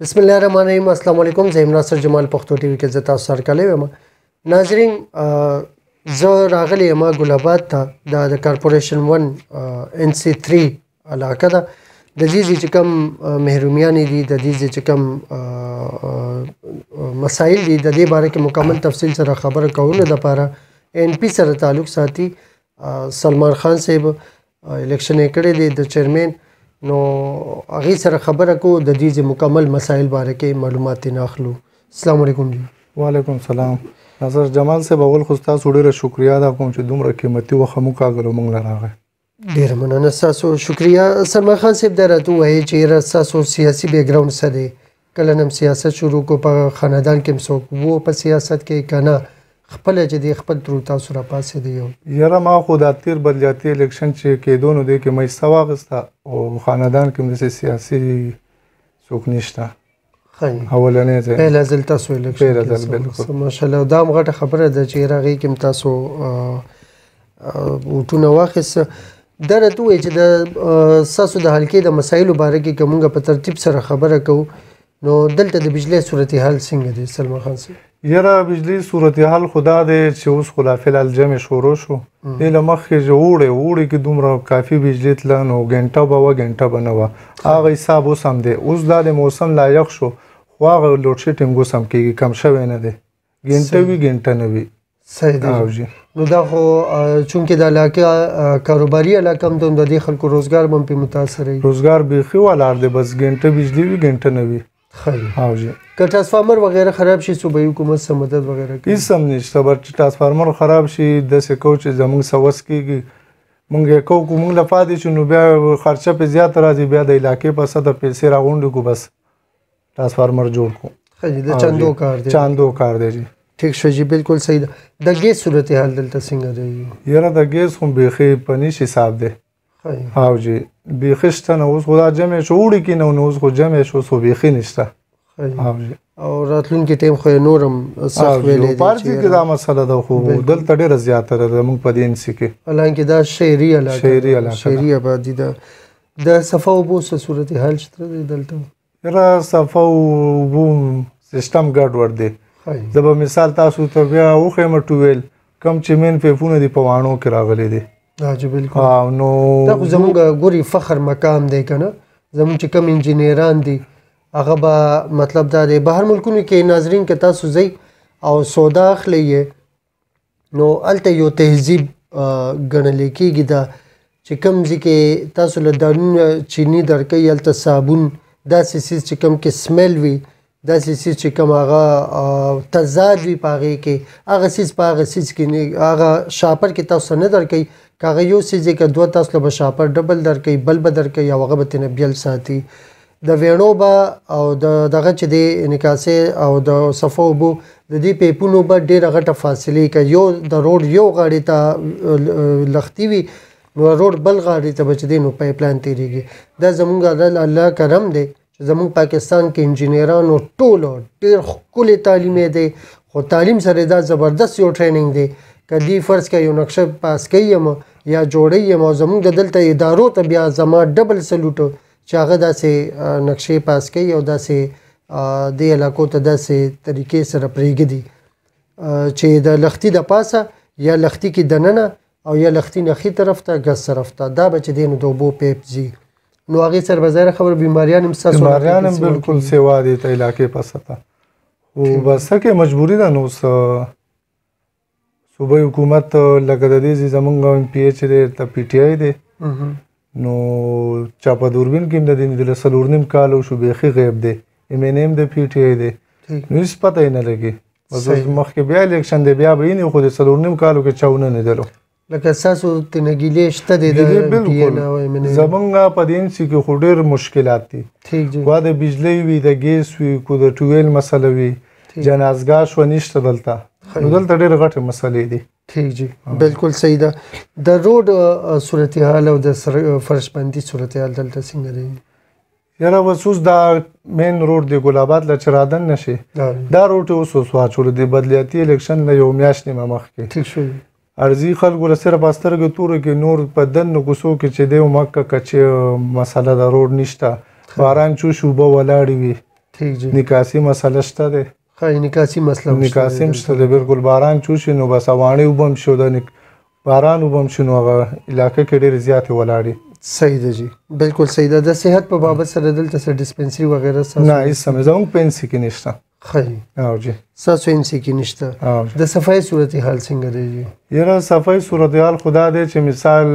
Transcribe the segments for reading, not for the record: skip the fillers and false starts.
بسم الله الرحمن الرحیم. السلام علیکم. زه یم ناصر جمال، پښتو ټي وي کې زه تاسو سره کلی یم. ناظرین، زه راغلی یم ګل آباد ته. دا د کارپوریشن 1 NC 3 علاقه ده. د دې ځای چې کوم محرومیانې دي، د دې ځای چې کوم مسایل دي، د دې باره کې مکمل تفصیل سره خبره کولو دپاره ان پي سره تعلق ساتي سلمان خان صاحب. الیکشن یې کړی دی د چیرمین، نو هغې سره خبره کوو، د دې ځای مکمل مسایل باره کې معلومات ترې اخلو. السلام علیکم جی. وعلیکم السلام ناصر جمال صاحب. اول خو ستاسو ډېره شکریه ادا کوم چې دومره قیمتي وخت مو کاږلو، موږ له راغی. ډېره مننه، ستاسو شکریه. سلمان خان صاحب، دا راته ووایئ چې یاره ستاسو سیاسي بیکګراونډ څه دی؟ کله نم سیاست شروع کو؟ په خاندان کې هم څوک وو په سیاست کې که نه خپله چې دی خپل ترو تاسو راپاڅېدی؟ یو یاره ما خو دا تېر بلدیاتي الیکشن چې کېدو، نو دې کې مې حصه واخیسته او خاندان کې هم داسې سیاسي څوک نشته. اولنی ځای. پهله ځل تاسو الیکشن؟ پهله ځل، بالکل. ماشاءالله، دا هم غټه خبره ده چې یاره هغې کې هم تاسو ووټونه واخیسته. دا راته ووایئ چې د ستاسو د حلقې د مسایلو باره کې که موږ په ترتیب سره خبره کوو، نو دلته د بجلۍ صورتحال څنګه دی سلمان خان صاحب؟ یاره بجلی صورتحال خو دا دی چې اوس خو لا فی الحال جمع شروع شو. دې له مخکې چې اوړی کې دومره کافي بجلی تله، نو ګنټه به وه، ګنټه به نه وه. هغه حساب اوس هم دی. اوس دا د موسم لا یخ شو، خو هغه لوډ شیډینګ اوس هم کېږي، کم شوی نه دی. ګنټه وي، ګنټه نه وي. صحیح دی. نو دا خو چونکې د علاقه کاروباري علاقه هم ده، د دې خلکو روزګار به هم پرې متاثر وي. روزګار بیخي ولاړ دی، بس ګنټه بجلی وي، ګنټه نه وي. ښه دی. که ټرانسفارمر وغیره خراب شي، صوبایي حکومت څه مدد وغیره کوي؟ هیڅ هم نشته. بس چې ټرانسفارمر خراب شي، داسې کوو چې زموږ څه وس کېږي مونږ یې کوو. که مونږ له پاتې شو، نو بیا خرچه پې زیاته راځي. بیا د علاقې په سطح پیسې راغونډې کړو، بس ټرانسفارمر جوړ کړو. ښه جي، د چندو کار دی. چندو کار دی جی. ټیک شو جی، بالکل صحیح ده. د ګیس صورتحال دلته څنګه دی؟ یاره د ګیس خو بیخي په نش حساب دی. او جی، بیخي شته نه. اوس خو دا جمع شو، اوړي کې نه، نو اوس خو جمع شو، خو بیخي نشته. او جی. او راتلونکي ټایم خو یې نور هم سخت ویلی دی. په هر ځای کې دا مسله ده، خو دلته ډېره زیاته ده زموږ په دې انسي کې. حالانکه دا شهري علاقه، شهري علاقه، شهري آبادي ده. د صفا اوبو څه صورتحال شته دی دلته؟ یاره صفا اوبو سیستم ګډوډ دی. زه به مثال تاسو ته بیا وښیم، ټویل کم چې مین پیپونه دي، په واڼو کې راغلي دي. جی بالکل. نو دا خو زموږ ګوري فخر مقام دی که نه. زموږ چې کوم انجینران دي، هغه به مطلب دا دی، بهر ملکونو کې ناظرین که تاسو ځئ او سودا اخلئ، نو هلته یو تهذیب ګڼل کېږي. دا چې کوم ځای کې تاسو له دانونه چیني درکوي، هلته صابون داسې څیز چې کوم کې سمیل وي، داسې څیز چې کوم هغه تضاد وي په هغې کې، هغه څیز په هغه څیز کې هغه شاپر کې تاسو نه درکوي. که هغه یو څیز که دوه، تاسو له به شاپر ډبل درکوي، بل به درکوي او هغه به ترې نه بیل ساتي. د ویڼو به او د دغه چې دی انعکاسې او د صفا اوبو د دې پیپونو به ډېره غټه فاصلې، که یو د روډ یو غاړې ته لښتي وي، نو روډ بل غاړې ته به چې دی نو پایپ لاین تېرېږي. دا زمونږ الله کرم دی چې زمونږ پاکستان کې انجینرانو ټولو ډېر ښکلی تعلیم یې دی، خو تعلیم سره دا زبردست یو ټریننګ دی. که دی فرض که یو نقشه پاس کوي یم یا جوړوي یم، او زمونږ د دلته ادارو ته بیا زما ډبل سلوټ چې هغه داسې نقشې پاس کوي او داسې دې علاقو ته داسې طریقې سره پرېږدي چې د لښتي د پاسه یا لښتي کې دننه او یا لښتي نه ښي طرف ته ګس طرف ته دا به چې دی نو د اوبو پیپ ځي، نو هغې سره به ظاهره خبره بیماریان هم ستاسو بیماریان هم بالکل سیوا دي ته علاقې په سطح. خو بس کې مجبوري ده. نو صوبایي حکومت لکه د دې ځای زمونږ ایم پي ای چې دی ته پي ټي آی دی، نو چا په دوربین کې هم د دې د 4.5 کال وشو، بیخي غیب دی. ایم این ایم د پي ټي آی دی، نو هېڅ پته یې نه لګي. بس اوس مخکې بیا الیکشن دی، بیا به یې نه، خو د 4.5 کالو کې چا ونه لیدلو. لکه ستاسو ترېنه ګیلې شته دی د بالکل. زمونږ په دې انسي کې خو ډېر مشکلات دي. ټیک جی. وا د بجلۍ وي، د ګیس وي، کو د ټویل مسله وي، جنازګاه شوه نشته دلته. نو دلته ډېرې غټې مسلې دي. ټیک جی، بالکل صحیح ده. د روډ صورتحال او د فرش بندي صورتحال دلته څنګه دی؟ یاره بس اوس دا مین روډ دی ګل آباد له چې رادن نه شي، دا روډ یې اوس اوس واچولو د بدلیاتي الیکشن له یو میاشت نیمه مخکې. ټیک شو. ارزي خلکو له صرف سترګې تورو کې، نور په دننه کوڅو کې چې دی مکه کچې مسله د روډ نشته. باران چې وشي، اوبه ولاړې وي. ٹھیک جی. نکاسی مسله شته دی. ښه، انعکاسي مسله هم شته. نکاسي هم شته دی بالکل. باران چې وشي نو بس واڼې اوبه هم شو، د باران اوبه هم شي نو هغه علاقه کې ډېرې زیاتې ولاړې. صحیح ده جی، بالکل صحیح ده. د صحت په بابت سره دلته څه ډسپنسري وغیره ستاسو؟ نه، هېڅ هم زموږ په این سي کې نشته. ښه جی. او جی. ستاسو این سي کې نشته. او جی. د صفایي صورتحال څنګه دی جی؟ یاره صفایي صورتحال خو دا دی چې مثال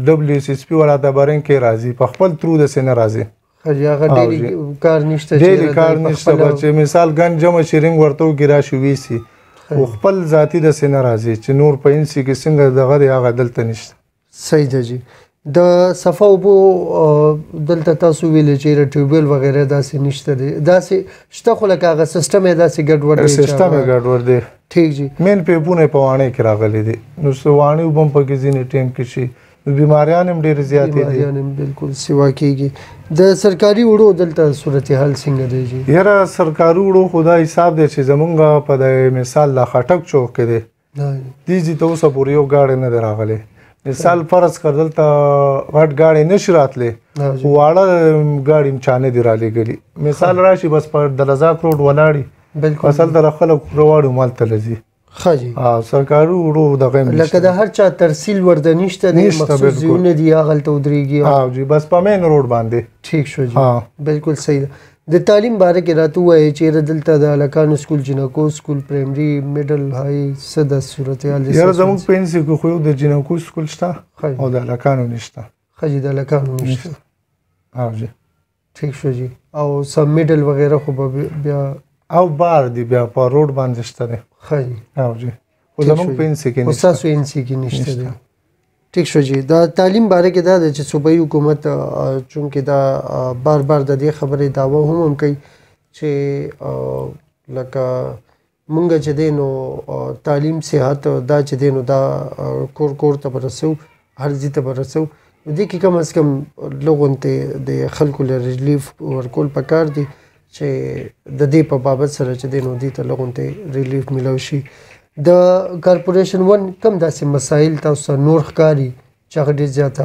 ډبلیو اس اس پي والا د برنګ کې راځي، په خپل ترو داسې نه راځي. ښه جی، هغه او ډېری جی. کار نشته چې ډېری یاره کار دی په نشته، خپله چې مثال ګن جمع شي رنګ ورته وکړي راشي ویسي، خو خپل ذاتي داسې نه راځي چې نور په این سي کې څنګه دغه دی هغه دلته نشته. صحیح ده جی. د صفا اوبو دلته تاسو ویلې چې یاره ټیوب ویل وغیره داسې نشته دی، داسې شته خو لکه هغه سیستم یې داسې ګډوډ دی چې سیستم یې هغه ګډوډ دی. ټیک جی. مین پیپونه یې په واڼې کې راغلي دي، نو څه واڼې اوبه هم پکې ځینې ټایم کې شي، نو بیماریان هم ډېرې زیاتې دي. بیماریان هم بالکل سیوا کېږي. د سرکاري وړو دلته صورتحال څنګه دی جی؟ یاره سرکاري وړو خو دا حساب دی چې زمونږ په د مثال لا خټک چوک کې دی، دې ځای ته اوسه پورې یو ګاډی نه دی راغلی. مثال فرض کړ دلته غټ ګاډی نه شي راتلی، خو واړه ګاډي هم چا نه دي رالیږلي. مثال راشي بس په د رزاق روډ ولاړي، بس هلته له خلک راواړي همالته له ځي. ښه جی. سرکاري وړو دغه هم لکه د هر چا ترسیل ورته نشته دی، نشته، مخصوص بالکل. ځایونه دي هغلته ودرېږي. جی، بس په مین روډ باندې. ټیک شو جی، بالکل صحیح ده. د تعلیم باره کې راته ووایې چې یاره دلته د هلکانو سکول، جینکو سکول، پرایمري، میډل، های، څه د صورتحال دی؟ یاره زموږ په این سي کې خو یو د جینکو سکول شته او د هلکانو نشته. ښه جی، د هلکانو نشته. جی. ټیک شو جی. او څه میډل وغیره خو به بیا او بار دی بیا په روډ باندې شته دی. ښه جی. جی. خو ټیک زموږ شو په این سي کې خو نشته. ستاسو این سي کې نشته دی. نشته. ټیک شو جی. د تعلیم باره کې دا ده چې صوبایي حکومت چونکې دا بار بار د دې خبرې دعوه هم هم کوي چې لکه مونږ چې دی نو تعلیم، صحت دا چې دی نو دا کور کور ته به رسو، هر ځای ته به رسو. نو دې کې کم از کم لږ غوندې د خلکو له ریلیف ورکول پکار دي چې د دې په بابت سره چې دی نو دې ته لږ غوندې ریلیف میلاو شي. د کارپوریشن ون کم داسې مسایل تاسو ته نور ښکاري چې هغه ډېر زیات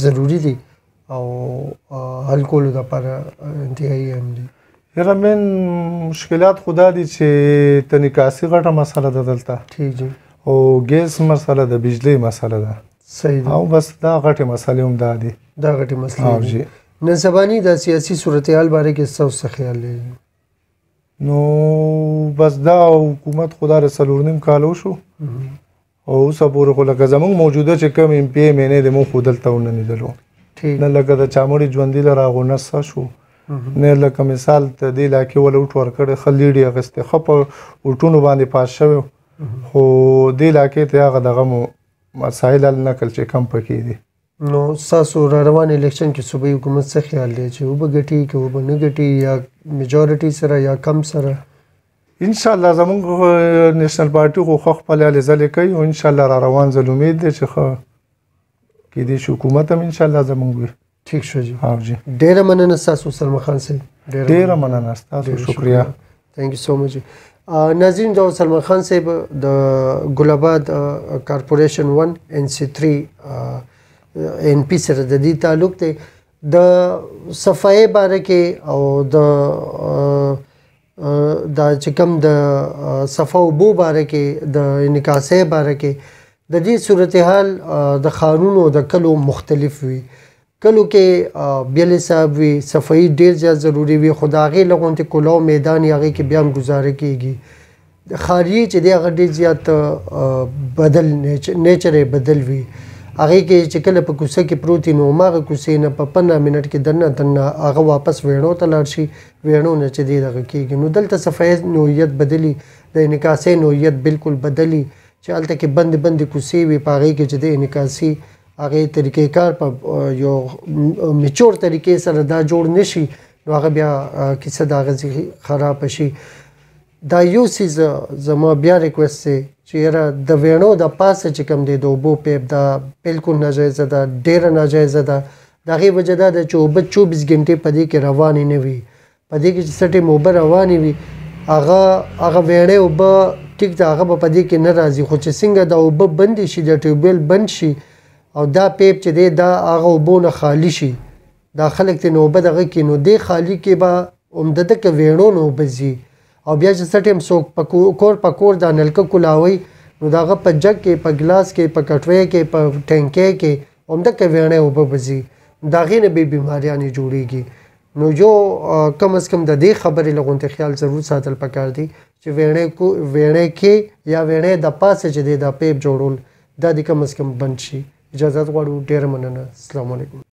ضروري دي او حل کولو دپاره انتهایي اهم دي؟ یاره مین مشکلات خو دا دي چې د نکاسي غټه مسله ده دلته، ټیک جی، او ګیس مسله ده، بجلی مسله ده. صحیح ده. او بس دا غټې مسلې هم دا دي. دا غټې مسلې دي. جی. نن سباني د سیاسي صورتحال باره کې ستاسو څه خیال دی؟ نو بس دا حکومت خو دا د 4.5 کاله وشو او اوسه پورې خو لکه زموږ موجوده چې کوم ایم پي ایم این ای دی موږ خو دلته ونه لیدلو. نه لکه د چامړي ژوندي له راغو نه څه شو، نه لکه مثال ته دې علاقې وله اوټ ورکړی، ښه لیډ یې اخیستی، ښه په اوټونو باندې پاس شوی، خو دې علاقې ته هغه دغه مو مسایل حل نه کړل چې کم پکې دي. نو ستاسو را روان الیکشن کې صوبایي حکومت څه خیال دی چې وبه ګټي که وبه نه ګټي، یا میجورټي سره یا کم سره؟ انشاءالله زمونږ نېشنل پارټي خو ښه خپلې هلې ځلې کوي او انشاءالله را روان ځل امید دی چې ښه کېدای شي حکومت هم انشاءالله زمونږ وي. ټیک شو جی. جی. ډېره مننه ستاسو سلمان خان صاحب. ډېره مننه ستاسو، شکریه. Thank you so much. ناظرین، دا سلمان خان صاحب د ګلاباد کارپوریشن 1 این سي 3 این پی سره د دې تعلق دی. د صفایي باره کې او د دا چې کوم د صفا اوبو باره کې، د انعکاسۍ باره کې، د دې صورتحال د ښارونو د کلو مختلف وي. کلو کې بیل حساب وي، صفایي ډېر زیات ضروري وي، خو د هغې له غوندې کولاو میدان یې هغې کې بیا هم ګزاره کېږي. ښاریې چې دی هغه ډېر زیات بدل نیچر یې بدل وي. هغې کې چې کله په کوڅه کې پروت وي نو هماغه کوڅې نه په 15 منټ کې دننه دننه هغه واپس ویڼو ته لاړ شي، ویڼو نه چې دی دغه کېږي. نو دلته صفایي نوعیت بدلي، د انعکاسۍ نوعیت بالکل بدلي چې هلته کې بندې بندې کوڅې وي، په هغې کې چې دی انعکاسي هغې طریقې کار په یو میچور طریقې سره دا جوړ نه شي نو هغه بیا کیسه د هغه ځای خرابه شي. دا یو څیز زما بیا ریکویسټ دی چې یاره د ویڼو د پاسه چې کوم دی د اوبو پیپ دا بالکل ناجایزه ده، ډېره ناجایزه ده. د هغې وجه دا ده چې اوبه 24 ګنټې په دې کې روانې نه وي. په دې کې چې څه ټایم اوبه روانې وي هغه ویڼې اوبه ټیک ده، هغه به په دې کې نه راځي، خو چې څنګه دا اوبه بندې شي، د ټیوب ویل بند شي او دا پیپ چې دی دا هغه اوبو نه خالي شي، دا خلک ترې نه اوبه دغه کړي، نو دې خالي کې به هم د دکه ویڼو نه اوبه ځي. او بیا چې څه ټایم څوک په کور په کور دا نلکه کولاوي، نو د هغه په جګ کې، په ګلاس کې، په کټوۍ کې، په ټانکۍ کې هم دکه ویڼې اوبه به ځي، د هغې نه به بیماریانې جوړېږي. نو یو کم از کم د دې خبرې له غونډې خیال ضرور ساتل پکار دي چې ویڼې کې یا ویڼې د پاسه چې دی دا پیپ جوړول دا دې کم از کم بند شي. اجازت غواړو، ډېره مننه، السلام علیکم.